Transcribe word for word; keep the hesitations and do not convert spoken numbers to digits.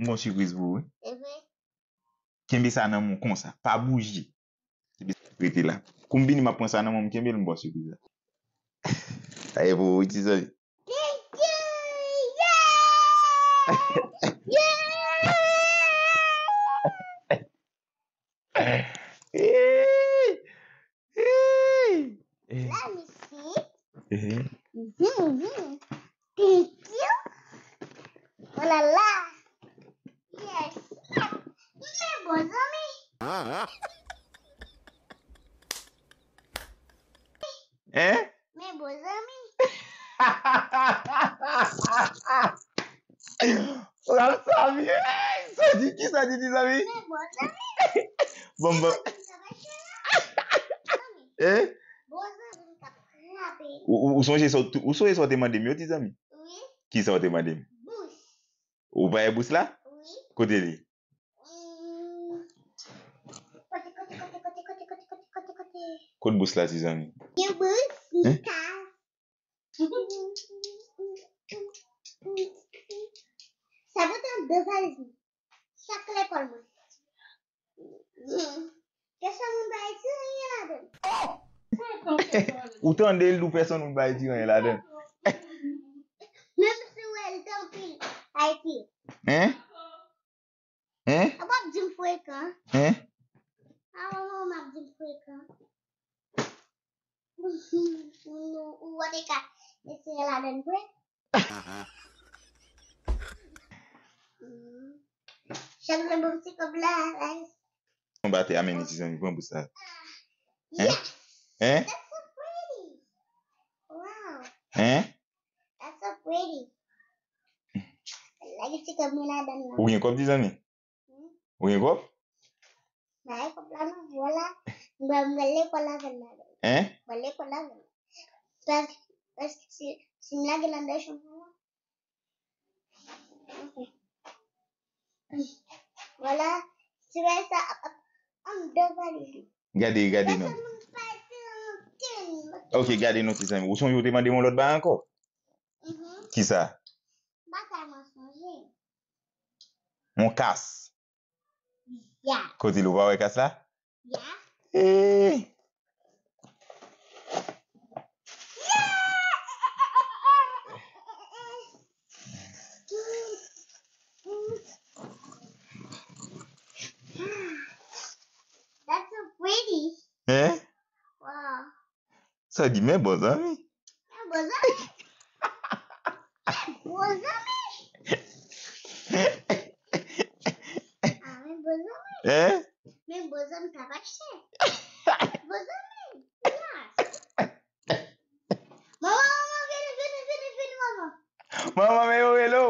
M gon sipriz pou ou, wi. Kenbe sa nan men w konsa. Pa bouje. Kenbe sa, rete la. Kou m vini, m ap pran sa nan men w, m kenbe l, m ba w sipriz la. Sa e pou ou, wi, ti zanmi. Thank you! Yeah! Yeah! Hey! Hey! Eh. Let me see. Eh. Mhm, mhm. Thank you. Oh la la. Yes. Men bon zanmi. Hein? Men bon zanmi. Ralph Samuel, sa di ki sa di, ti zanmi? Men bon zanmi. Bon, bon. Eh? Bon zanmi k ap frape. Ou, ou, ou sonje sa, ou sonje sa w te mande m yo, ti zanmi? Wi. Ki sa w te mande m? Bous. Ou pa wè bous la? Wi. Kote li? Hmm. Kote, kote, kote? Kot bous la, ti zanmi? Yon bous, yon kaz. Sa pote de valiz mwen. Chak lekòl mwen. Kesyon moun pa retire anyen ladan. Ou tande l di w pèsonn moun pa retire anyen ladan. Menm si w wè l te anpil, pa retire. Hein? Hein? A w ap di m frekan. Hein? A w ap di m frekan. Ou, ou, ou wè te ka retire ladan vre. Chak lè bon ti kòb la, la. Yon batè a mennen ti zanmi, pran bous la. Hein? Yes! Hein? That's so pretty. Wow. Hein? That's so pretty. Lage ti kòb mwen ladan nan. Ou gen kòb, ti zanmi? Hmm? Ou gen kòb? Ba e kòb la non, vwala. Mwen, mwen lekòl avè l ladan. Hein? Mwen lekòl avè l. Pas, paske si, si m lage l anndan chanm mwen, Vwala, ti bagay sa ap, ap anndan valiz li. Gade, gade non. Pèsonn moun pa di ankenn. Ok, gade non, ti zanmi. Ou sonje ou te mande m yon lòt bagay ankò? Mhm. Kisa? M pa tèlman sonje. Yon kas. Ya. Kote l, ou pa wè kas la? Ya. Eh. That's so pretty. Hein? Wow. Sa di men bon zanmi. Men bon zanmi. Men bon zanmi. Ah, men bon zanmi. Hein? Men bon zanmi sa pa chè. Bon zanmi. Yes. Manman, manman, vini, vini, vini, vini, manman. Manman, men yo rele w.